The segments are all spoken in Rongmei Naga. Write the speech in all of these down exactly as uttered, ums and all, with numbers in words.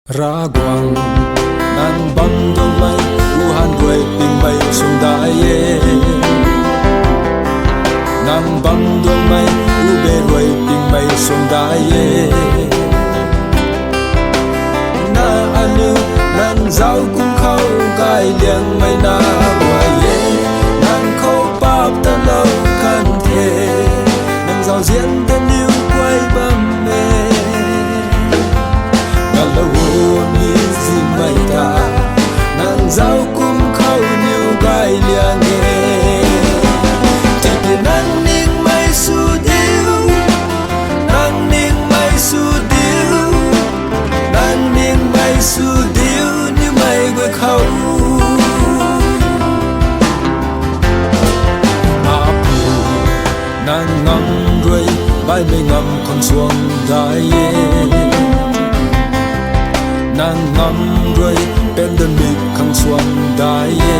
Ravguangc, nang bam tuangmei, u han rui pingmei sung dai e. Nang bam tuangmei, u be rui pingmei sung dai e. Na aniu, nang zauc kum khou gay liangmei na guay e. Nang khou paap ta lou kan the, nang zauzian ta niw guay bam e. Kalou mi zingmei ta, nang zauc kum khou niw gay liang e. Tiki nang ningmei sw diu, nang ningmei sw diu, nang ningmei sw diu, nimei guay khou. Apu, nang ngam rui baihmei ngam khang suang dai e. Nang ngam rui pandemic khang suang dai e.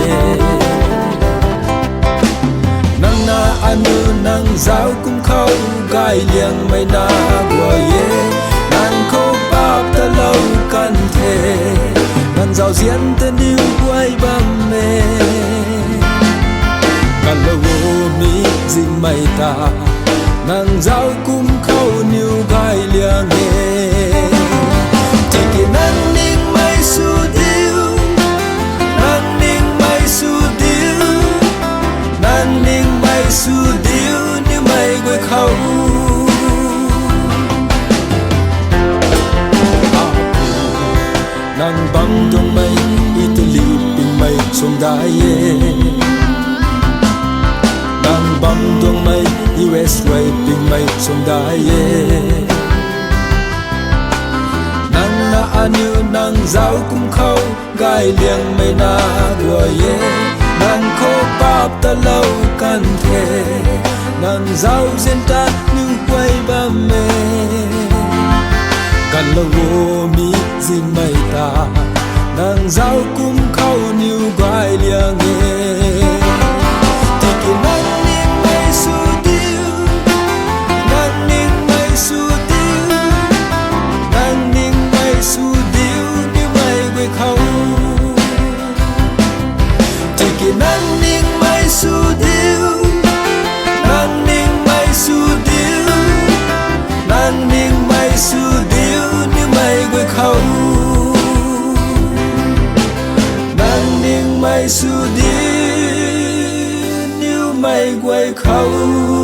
Nang na aniu nang zauc kum khou gay liangmei na guay e. Nang khou paap ta lou kan the, nang zauzian ta niw guay bam e. Kalou mi zingmei ta, nang zauc kum khou niw gay liang e. Tiki nang ningmei sw diu, nang ningmei sw diu, nang ningmei sw diu, nimei guay khou. Apu, nang bam tuangmei, Italy pingmei sung dai e. Nang bam tuangmei, U S rui pingmei sung dai e. Nang na aniu nang zauc kum khou gay liangmei na guay e. Nang khou paap ta lou kan the, nang zauzian ta niw guay bam e. Kalou mi zingmei ta, nang zauc kum khou niw gay liang e. Tiki nang ningmei sw diu, nang ningmei sw diu, nang ningmei sw diu, nimei guay khou. Tiki nang ningmei sw diu, nang ningmei sw diu, nang ningmei sw diu, nimei guay khou. Nang ningmei sw diu, nimei guay khou.